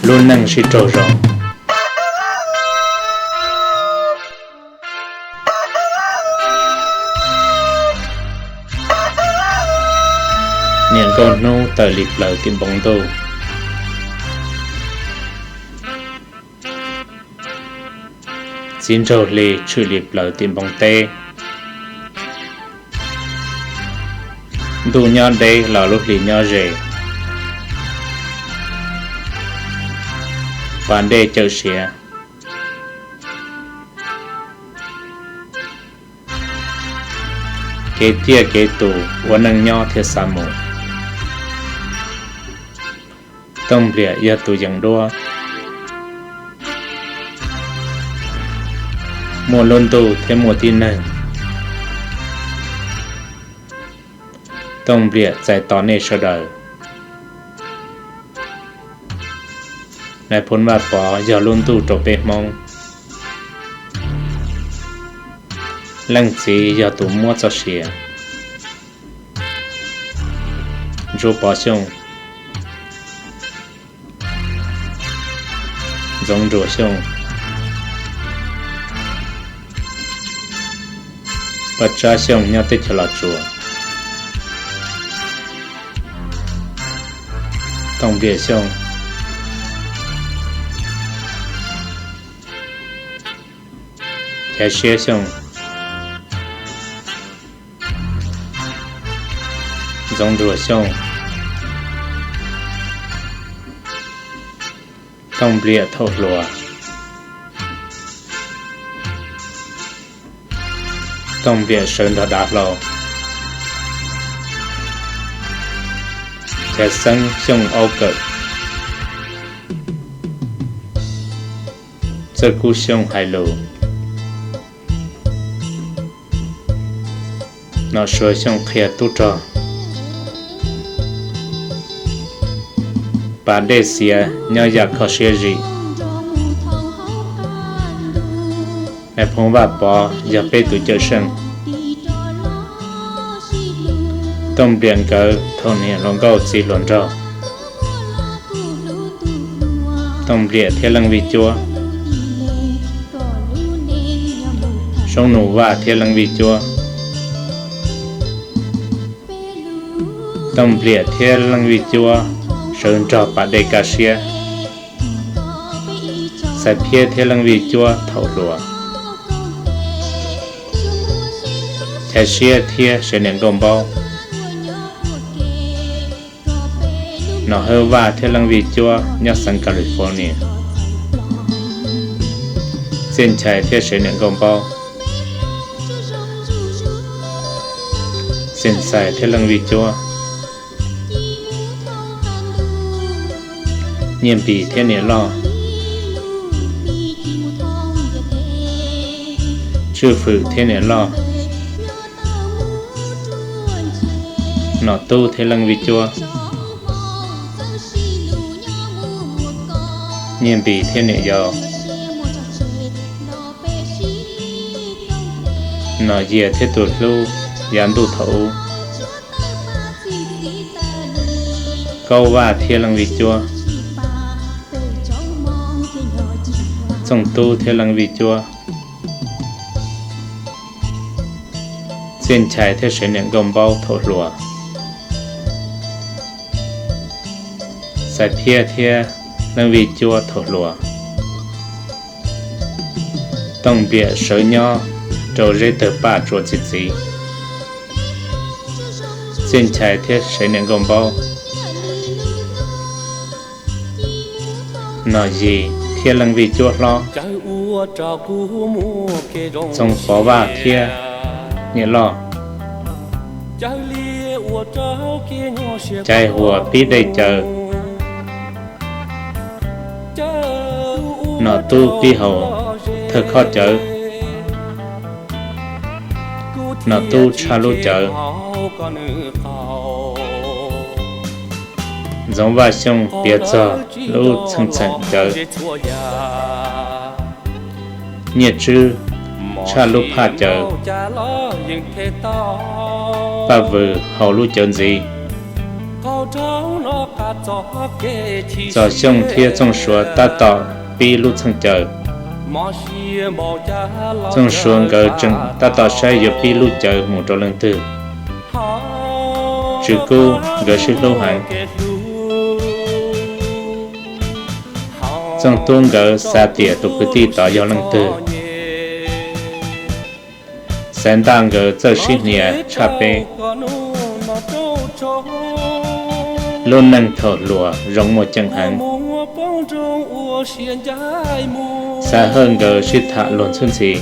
Lub neej sib raug zoo. Niam nkauj hnub tawm li plaws tim npoo ntuj. Txiv nraug hli tshwm li plaws tim npoo teb. Ntuj nyob deb los lub hli nyob ze. Pas dej cawm siav. Kev ciaj kev tus ua neej nyob thiaj xav mus. Tooj Npliam yog tus yeem duab. Muaj lub ntuj thiab muaj tib neeg. Tooj Npliam txais tos nej sawv daws. Nais phoo Vaj Pov yog lub ntuj rau peb Hmoob. Leej txiv yog tus muab txoj sia. Ntsuab Pov Xyooj, Ntxoov Nruas Xyooj, Paj Tsab Xyooj nyob teb chaws Los Tsuas, Tooj Npliam Xyooj, Caiv Siab Xyooj, Ntxoov Nruas Xyooj, Tooj Npliam thaum hluas. Tooj Npliam sawv nrog dav hlau. Caiv Xeeb Xyooj aub kawm. Txawj Kub Xyooj hais lus. Nom Suav Xyooj qhia tub rog. Pas dej xiav nyob yam kho siab zim. Nais phoo Vaj Pov yog peb tus cawm seej. Tooj Npliam nkawd thaum niam hluas nkauj txiv hluas nraug. Tooj Npliam thiab Leej Vij Cuab. Soob Nus Vaj thiab Leej Vij Cuab. Tooj Npliam thiab Leej Vij Cuab sawv nrog pas dej kaj siab. Xaiv Phiab thiab Leej Vij Cuab thaum hluas. Caiv Siab thiab Sev Niam Nkauj Npaub. Nom Hawj Vaj thiab Leej Vij Cuab nyob xeev California. Txiaj Nchai thiab Sev Niam Nkauj Npaub. Txiaj Ntxhais thiab Leej Vij Cuab. Nyiaj Npis thiab Niam Loj. Tswj Fwm thiab Niam Loj. Nom Tub thiab Leej Vij Cuab. Nyiaj Npis thiab Niam Yau. Nom Yias thiab tus hlub yav ntuj thaum ub. Kaub Vaj thiab Leej Vij Cuab. Txooj Tub thiab Leej Vij Cuab. Txiaj Nchai thiab Sev Niam Nkauj Npaub thaum hluas. Xaiv Phiab thiab Leej Vij Cuab thaum hluas. Tooj Npliam sawv nyob rau Zeb Tawg Paj Tsuas txi txiv. Txiaj Nchai thiab Sev Niam Nkauj Npaub. Nom Yis thiab Leej Vij Cuab hlob. Txoov Pov Vaj thiab Niam Loj. Caiv Huas pib dej cawv. Nom Tub pib haus thawj khob cawv. Nom Tub tshaj lub cawv. Ntxoov Vaj Xyooj piav txog lub txheej txheem cawv. Nyiaj Tswb tshaj lub phaj cawv. Paj Vwm haus lub cawv ntxiv. Txog Xyooj thiab Txooj Suav tab tom pib lub txheej caw. Txooj Suav nkawd tseem tab tom saib yuav pib lub caw mus rau leej twg. Tswv Kub nkawd sib hlub heev. Txooj Tub nkawd xav tias tus kwv tij tod yog leej twg. Xaiv Ntaj nkawd txawj sib hnia tshaj peb. Lub neej thaum hluas zoo muaj ceem heev. Xav Hawj nkawd sib tham luag ntxhwb ntxhi.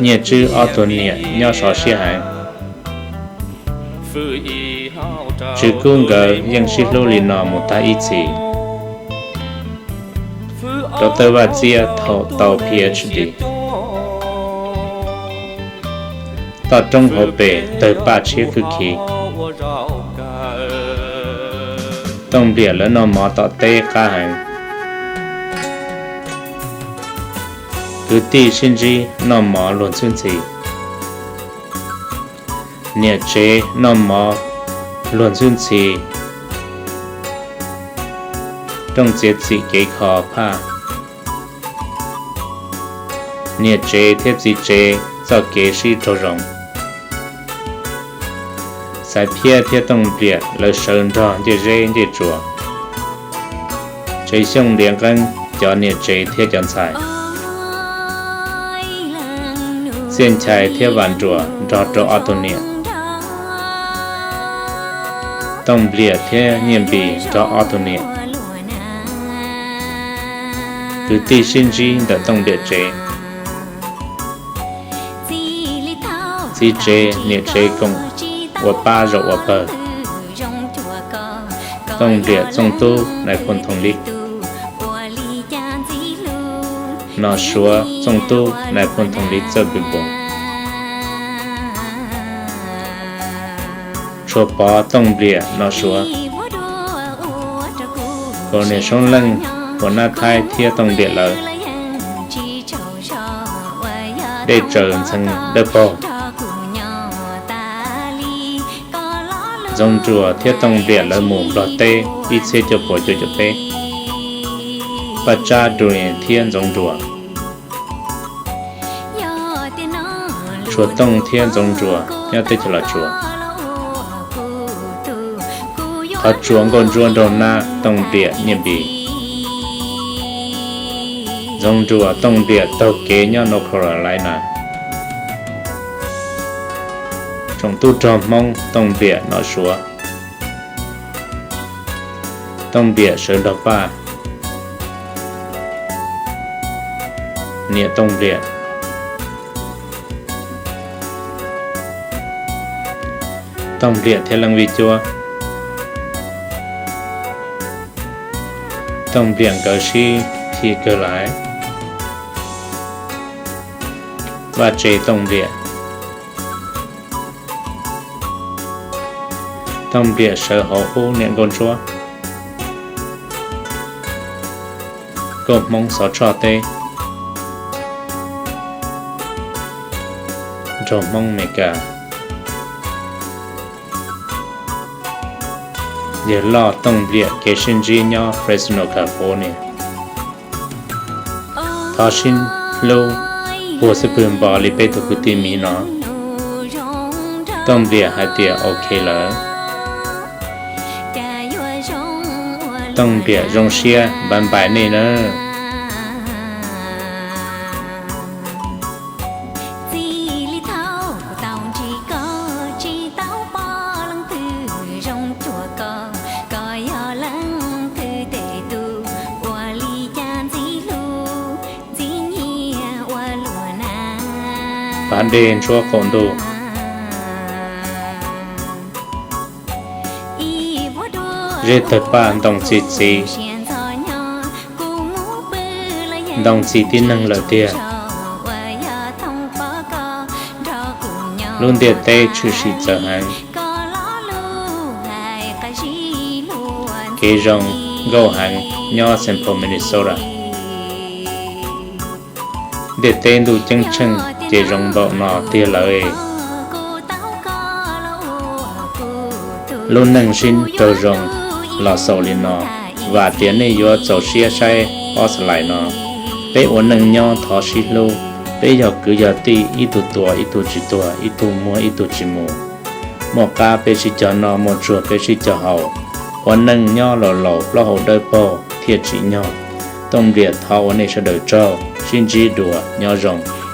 Nyiaj Tswb ob tug niam nyob sov siab heev. Tswv Kub nkawd yeej sib hlub li no mus tag ib txhis. Rau Tawj Vaj Txiab thaum tau Ph D, toj roob hauv pes tawg paj tshiab khwb khiv. Tooj Npliam lawv noj mov tom teb qab heev. Kwv tij sib ntsib noj mov luag ntxhwb ntxhi. Niam tsev noj mov luag ntxhwb ntxhi. Rooj txiav txim kev kho phaj. Niam tsev thiab txiv tsev txoj kev sib raug zoo. Xaiv Phiab thiab Tooj Npliam lawv sawv nrog ncej zeb ncej tsuas. Tsev Xyooj Liav Nqeeb cov niam tsev thiab cov ntxhais. Txiaj Nchai thiab Vam Nruas nrog rau ob tug niam. Tooj Npliam thiab Nyiaj Npis nrog ob tug niam. Kwv tij sib ntsib ntawm Tooj Npliam tsev. Txiv tsev niam tsev koom ua pab zaum ua pawg. Tooj Npliam Txooj Tub Nais Phoo Thoom Lib. Nom Suav Txooj Tub Nais Phoo Thoom Lib txawj pw npoos. Tshuav Pov Tooj Npliam Nom Suav. Kaus Niam Soob Leej, Huas Nab Thaib thiab Tooj Npliam lawv. Dej Tsaws Ntxhee Dawb Paug. Ntxoov Nruas thiab Tooj Npliam lawv mus Nplog teb ib txhiab cuaj puas cuaj caum peb. Paj Tsab Dulien thiab Ntxoov Nruas. Tshuav Tooj thiab Ntxoov Nruas nyob teb chaws Los Tsuas. Qhov tsua nkauj ntsuab nraug nab Tooj Npliam Nyiaj Npis. Ntxoov Nruas Tooj Npliam taug kev nyob North Carolina. Tsoom tub rog Hmoob Tooj Npliam Nom Suav. Tooj Npliam sawv nrog Paj, niam Tooj Npliam. Tooj Npliam thiab Leej Vij Cuab. Tooj Npliam nkawd sib khi kawg lawm. Vaj tse Tooj Npliam. Tooj Npliam sawv hauv qub niam nkauj ntsuab. Nkauj Hmoob xov tshoj teb. Nraug Hmoob Meskas. Yawg loj Tooj Npliam kev sib ntsib nyob Fresno, California. Thov sib hlub puag xub pwg npo li peb tug kwv tij miv no. Tooj Npliam hais tias ok lawm. Tooj Npliam zoo siab npaj npais nej nawb. Pas dej ntsuab qaum ntuj. Zeb tawg paj ntoo txi txiv. Ntoo txi tib neeg lawm tiag. Lub ntiaj teb tshwm sim txawv heev. Kev zoo nkauj heev nyob Saint Paul, Minnesota. Ntiaj teb ntuj ceeb tsheej ces zoo npaum no tiag lawm. Lub neej sib raug zoo los xaus li no, vam tias nej yuav txaus siab saib pob xas lais no. Peb ua neej nyob thov sib hlub, peb yog kwv yog tij, ib tug tuag ib tug tsis tuag, ib tug muag ib tug tsis mus. Muaj qab peb sib cog noj, muaj tsuag peb sib cog haus. Ua neej nyob laus laus plaub hau dawb paug thiaj tsim nyog. Tooj Nplias thov ua nej sawv daws tsaug, sib ntsib dua, nyob zoo.